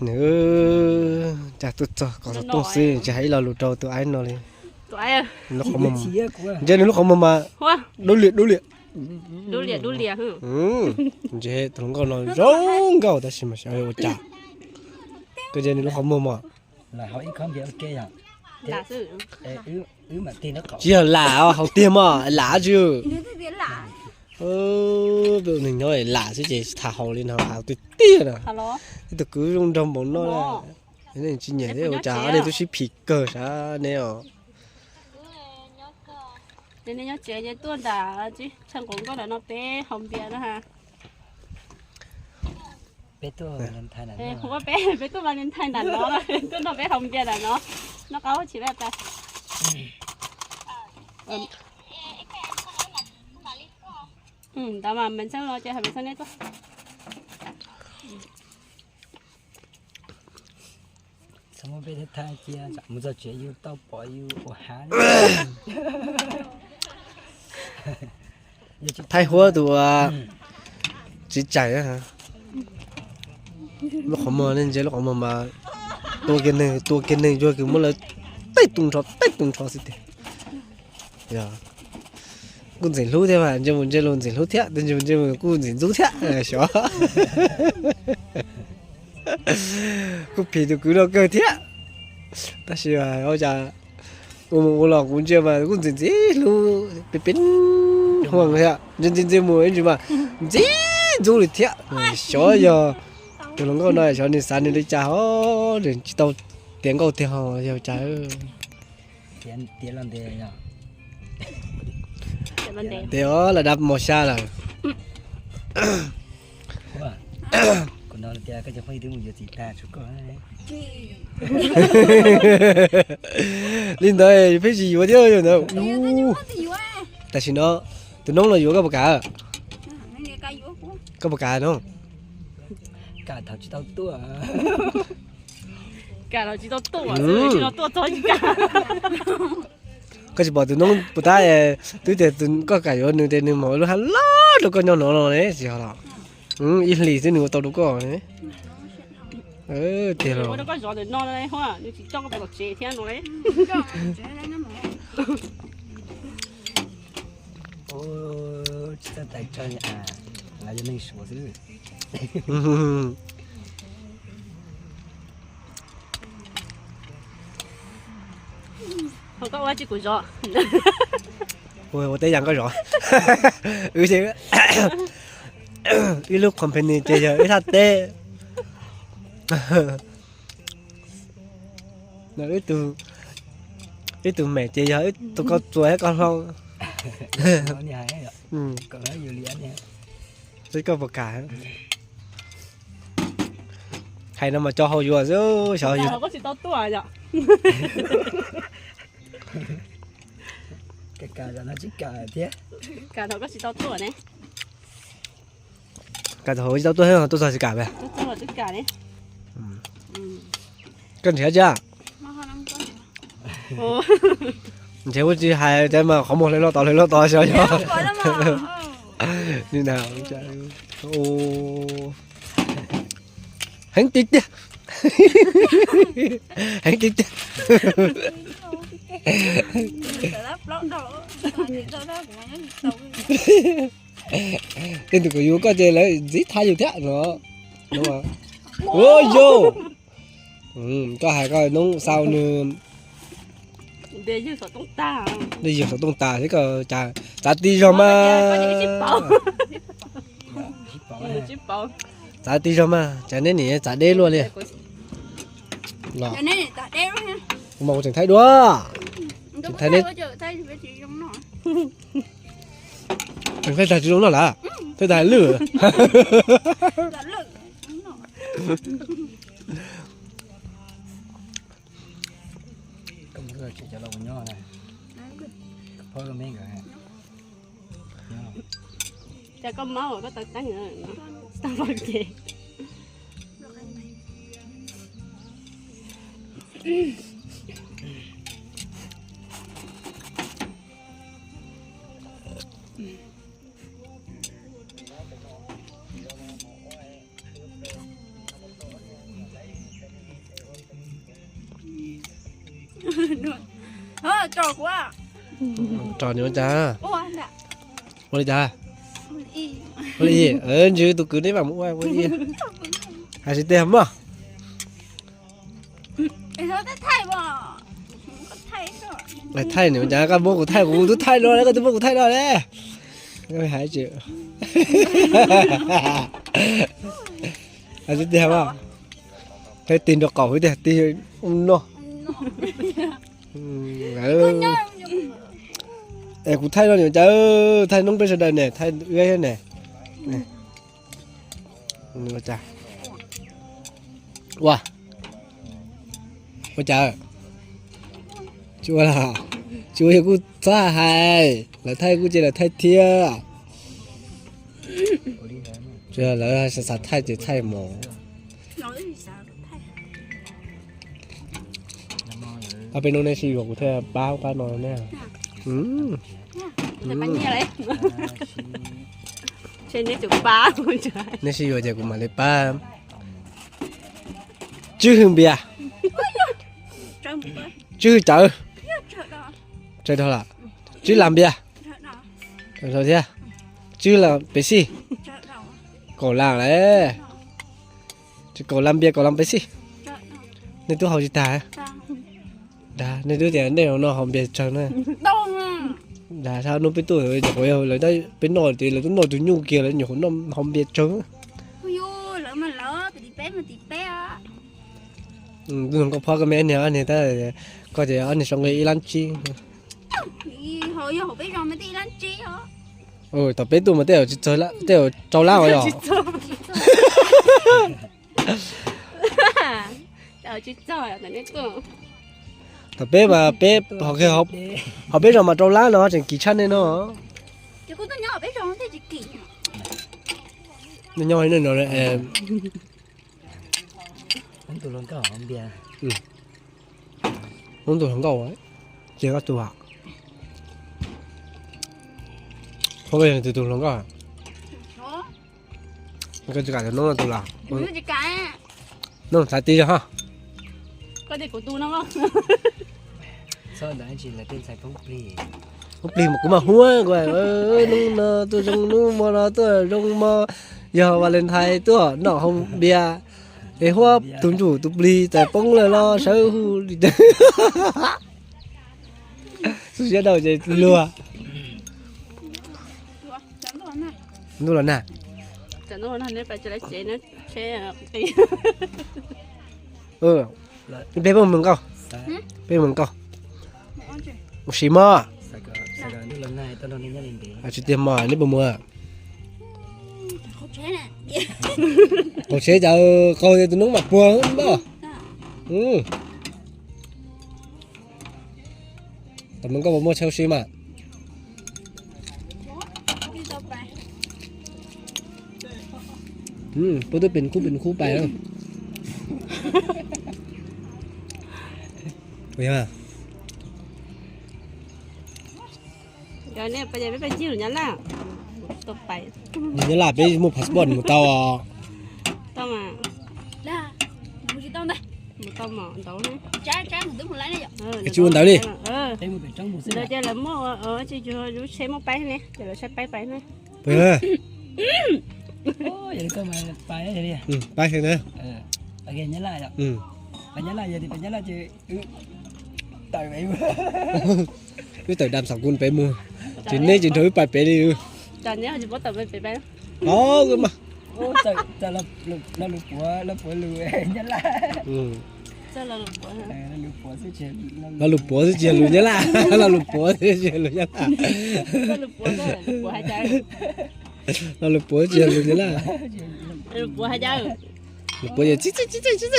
Nws cas tuaj txog kom xov tooj xwb tsis hais ib lo lus rau tus aib no li. Nws lub qhov muag, ntshe nws lub qhov muag mas dub liam dub liam. Ntshe tus hluas nkauj no zoo nkauj tab sis mas xyov ua cas. Koj ntsia nws lub qhov muag mas. Tsis yog lam haus tiag mas lam tsis. Peb ua neeg nyob lam xwb ces tham haus li no haus tiag tiag na. Ib tug kwv zoo nraug npaum no, nej tsis nyiam thiab ua cas nej twb sib phim kawg sav nej os. Ces nej nyob tsev ces tuaj nram tsis tshee nqaum nkauj nram no peb haus npias na ha. Peb tuaj Valentine nram no, peb tuaj Valentine nram no, tuaj nrog peb haus npias nram no, noj qab ua tshis laj tas. Ntawd mas Maiv Xeeb los ces hais Maiv Xeeb neb tuaj. Txhob muab peb thaij cia, tsam mus txog tsev yus tau pom yus ua hav. Thaij huab tus txiv tsaim lub qhov muag, nej ntsia lub qhov muag mas tua kiag neeg, tua kiag neeg yuag kws muab lawv tej tus nrho tej tus nrho xwb tiag. Kuj ntxim hlub thiab mas, ntsia mus ntsia los ntxim hlub thiab, ntsia mus ntsia los kuj ntxim ntxub thiab xyov. Kuj phim tus kwv no kawg thiab. Tab sis ua cas ua mus ua los kuv ntsia mas kuj ntxim ntxim hlub peb peb huag thiab, ntsia ntsia ntsia mus ib ntsis mas ntxim ntxub li thiab. Xyov yog tus hluas nkauj no xyov nws xav nws li cas ho nws tsis tau tiav nkauj tiag ho yog cas. Tiav os, lawv dab mos xya lawm. Li ntawd peb tsis yuav thiab yog ntawd. Tam sim no tus noob los yuav koj puas kam? Koj puas kam noob? Kam thaum tsis tau tuaj. Kam los tsis tau tuaj, tsis tau tuaj txog tsis kam. Koj tsis pom tus noob puas tab, twb tias koj kam yuav nws ces nws mam ua lub hab loj rau koj nyob no no ne tsis yog los? Ib hlis xwb nws ua tau rau koj ne. Tiag los. Tsis txawj tais tsawg, yog neeg Suav xwb. Ho koj ua tsis kuv zov. Ua teb yam koj zov. Wb, ib lub company ces yog ib thaj teb. Ib tug mem ces yog ib tug koj txuas thiab koj hlob. Seb koj puas kam. Hais no mas cov hauv yuav xwb xyov yus. Kam thaum koj tsis tau tuaj thiab, tuaj txog tsis kam. Koj nrhiav tsis? Nrhiav kuj tsis hais tias mas qhov muag hlawv loj tod hlawv loj tod xyov yog. Li na, heev tiag tiag. Heev tiag tiag. Tej tus kuv yuav koj ces lawv ntxiv thab yus thiab no. Ua yau, koj hais koj noob xau nws. Yawg xov tooj tas thiab koj txav ti zog mas. Txav ti zog mas, cas neb niam txav deb luaj li. Kuv mas kuv tseem thaij dua, tseem thaij neb. Thaij tag tsis zoo noj lawm, thaij tag lwj. Cas koj maub koj taw teeb tau ces. Tso niam ua cas? Ua li cas? Ua li, ntshe tus kwv neb mam mus ua ua li. Hais tsis tiag mog. Thaij niam ua cas, koj muab kuv thaij, kuv twb thaij no, koj twb muab kuv thaij no le. Hais tsis tiag mog. Thaij tig nraum qaum xwb tiag, tig no. Es kuv thaij no niam ua cas, thaij noob peb sawv daws ne, thaij wb ne. Ua, ua cas? Tsis ua, tsis ua yog kuj txhob hais, lawv thaij kuj ces lawv thaij thiab. Lawv xav thaij ces thaij mus. Ob peb hnub neb sib yuav kuv thiaj pab pab no ne. Nej sib yuav ces kuv mam li pab. Tswb hwj npias. Tswb hwj cawv. Tsawg dhau lawm? Tswb las npias. Thiab tswb las pes xij. Kaum las lawm. Kaum las npias kaum las pes xij. Nej twb haus tsis tag. Dag, nej twb tias nej no haus npias tsawg na. Dag, sab hnub peb tuaj, lawv peb noj ces lawv twb noj tus nyuj kiag, lawv nyuam qhuav noj haus npias tsawg. Tus hluas nkauj phob koj me niag, niag tab, koj ces ob niag sau nqe ib lab tsib. Thaum peb tuaj mas tej zaum rau lab os yog. Thaum peb mas peb, hauv peb zos mas rau lab no tseem kim tshaj nej no. Nyob no, hmoob tus hluas nkauj, ces koj tus, koj tus hluas nkauj, koj tsis kam tus noob no tus los? Noob txav ti zog ho. Poob plig mas kuv mam huab, noob no tuaj zoo noob mo no tuaj zoo mo, yog Valentine tuaj noj haus npias es huab tus ntsuj tus plig txawm poob lawm los sawv hu li. Xub siab dhau ces luag. Ntuj los nag. Peb pheej mus nkauj, peb mus nkauj. Ua si mog. Tsis tiag mog, neb puas mus? Qaum tsheb cas qaug tias tus noob mam puag npaj. Tam no koj puas muaj chaw ua si mas? Puab twb pes khub pes khub pais. Nyab Laj peb muaj passport mus tau. Tsis ua ntawd li. Lawv muaj, lub tsheb muaj paib ne, ces lawv saib paib pais ne. Paib na. Wb tawm dam xav kun pem mus, ces neb tsis nrog wb pais pem li. Os, Lo lus puav xwb tsis yog lus Nyab Laj, lo lus puav xwb tsis yog lus Nyab Laj. Lo lus puav tsis yog lus Nyab Laj. Lus puav yog txib txib txib txib.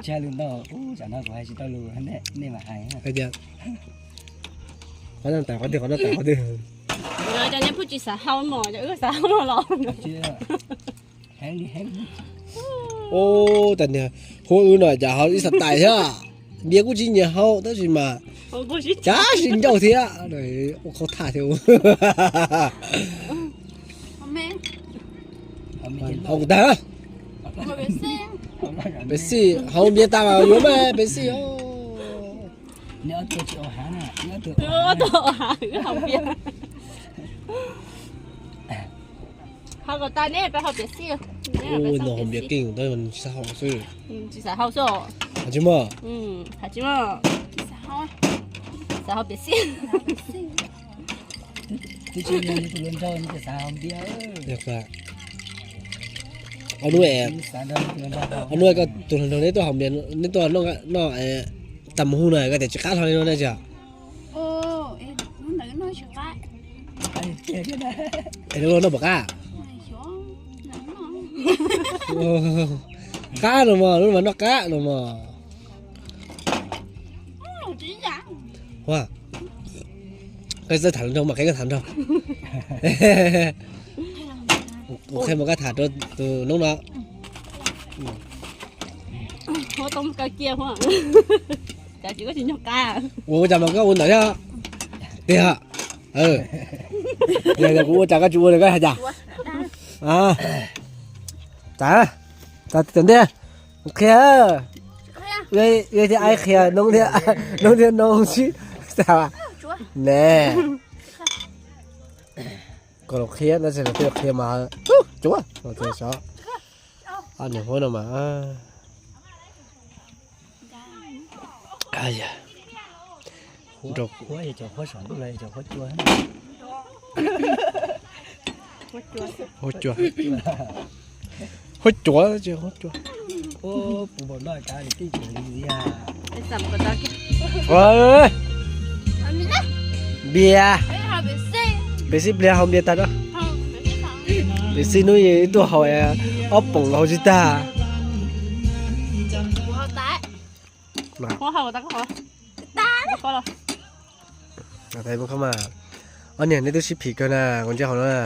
Tsis hais lus ntau, tsam no kuv hais tsis tau lus, nej mam hais. Qhov no tas qhov twg, qhov no tas qhov twg. Cov nej pheej tsis xav hau mos, cov wb xav hau mos los. Ub, tas niag huab wb no cas ho ib xav tais thiab. Npias kuj tsis nyiam hau tab sis mas cas tsis ncauj thiab. Ua qhov thaj thiab. Hau kuv tag. Pepsi, haus npias tas mas yuav mas Pepsi os. Haus kom tas neb pab haus Pepsi. Ua no haus npias keej tab tsis xav haus xwb. Tsis xav haus xwb. Haus tsis maj. Xav haus Pepsi. Hnub no koj tus hluas nraug neb tuaj haus npias, neb tuaj noj tas mus hu no koj tias tsis qab hlo li no ne tsis? Es lub no noj puas qab? Qab no mog, lub no mas noj qab no mos. Ua, koj txawj tham hluas nraug mas qhia koj tham nraug. Kuv qhia mas koj tham rau tus noob no. Ua cas mas koj ua ntawd thiab? Tiag. Yog kuv ua cas koj tsis ua li koj hais cas? Tam, tam tiag, qhia, thiaj ai qhia noob thiab noob sib xav ne. Koj los qhia no ces los qhia mas tsuav los tsuav xyov. Ob niam huab no mas huab cua, huab cua, huab cua. Npias, Pepsi pliag haus npias tag no. Pepsi hnub ib tuaj haus ob poom haus tsis tag. Ob niag neb twb sib phim kawg na, kuv ntsia hauv no na.